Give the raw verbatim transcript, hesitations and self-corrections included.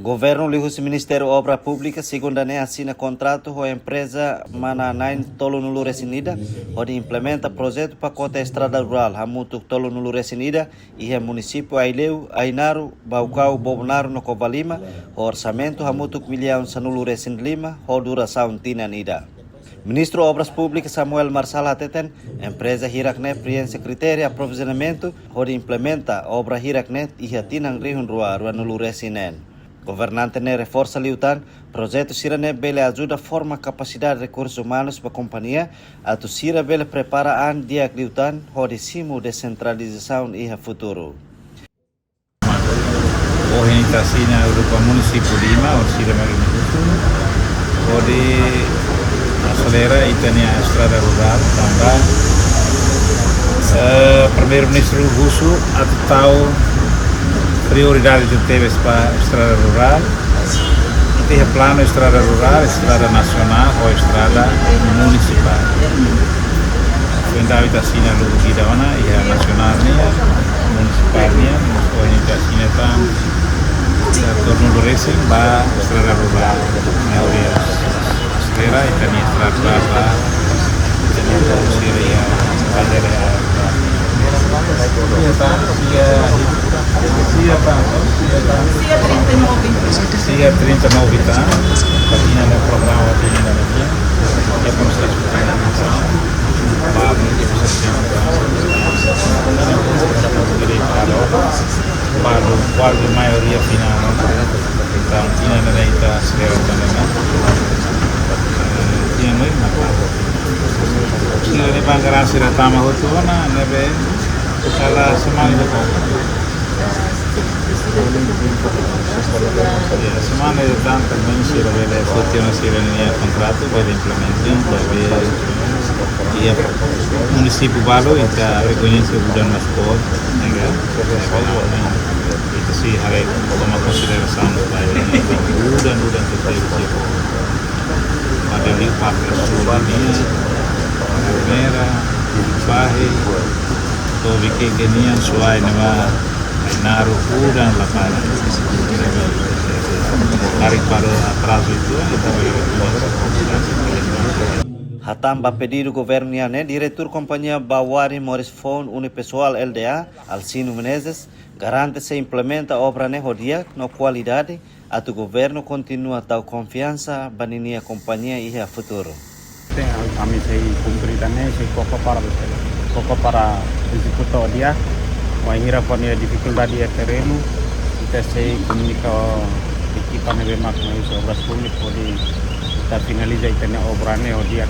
Governu liuhusi Ministériu Obra Públika, segunda ne'e asina kontratu ho empreza manán-na'in tolunulu-resin-ida, hodi implementa projetu pakota estrada rurál hamutuk tolunulu-resin-ida, iha munisípiu Aileu, Ainaro, Baucau, Bobonaro no Covalima, ho orsamentu hamutuk millaun sanulu-resin-lima, ho durasaun tinan ida. Ministru Obras Públikas Samuel Marçal hateten, empreza hirak-ne'e prienxe kritéria aprovizionamentu, hodi implementa obra hirak-ne'e iha tinan rihun rua ruanulu-resin-neen. Governante ne'e reforsa liután, projetu sira-ne'e bele ajuda forma kapasidade rekursus umanus ba kompañia, atu sira bele prepara an di'ak liután, hodi simu desentralizasaun iha futuru. Ohin ita asina grupu munisípiu lima, orsida mari husu, hodi aselera ita-nia estrada rurál, tanba, eh, Primeiru-Ministru husu atu tau prioridade tebes ba estrada rurál. Ita iha planu estrada rurál, estrada nasionál, ho estrada munisipál. Foin daudaun ita asina lubuk ida ona, iha nasionál nian, munisipál nian, mas ohin ita asina tan, ita tolunulu-resin ba estrada rurál. Ne'e hodi aselera ita-nia estrada ba, ita-nia sira iha, bandera iha. Sia tan, sia, sia tan, sia tan. Sia trinta e nove. Sia trinta e nove tan, ba tinan ne'e programa tinan ne'e. Iha prosesu finalizasaun, balu, balu, balu, maioria finál. Entaun, tinan ne'e ita aselera tan ne'e. Tinan ne'e mata. Sira ne'ebé garante sira tama hotu ona, ne'ebé kala semana ida tan. Ya, semana ida tan, também sira bele foti ona sira-nia kontratu, bele implementa, bele, iha munisípiu balu, ita rekoñese udan maibé boot, ne'e ka? Ita sei haree toma konsiderasaun, bele, udan, udan, udan, udan. Pada liu parte sul nian, Palmeira, Bahi, Tobi ke nian, Suai ne'ebá, Ainaro, udan la para. Tarik para atrazu itu, ita bele. Hatán ba pedidu governu nian ne'e, Diretór Kompañia Bau Wari Moris Foun Unipessoal, L D A, Alcino Menezes, garante sei implementa obra ne'e ho di'ak no kualidade, atu governu kontinua tau konfiansa ba ninia kompañia iha futuru. Ami sei kumpre ida-ne'e, sei koko para, koko para ezekuta ho di'ak, wainhira fó nia difikuldade iha terrenu, ita sei komunika ho ekipa ne'ebé mak mai husi Obras Públikas, hodi ita finaliza ita-nia obra ne'e ho di'ak.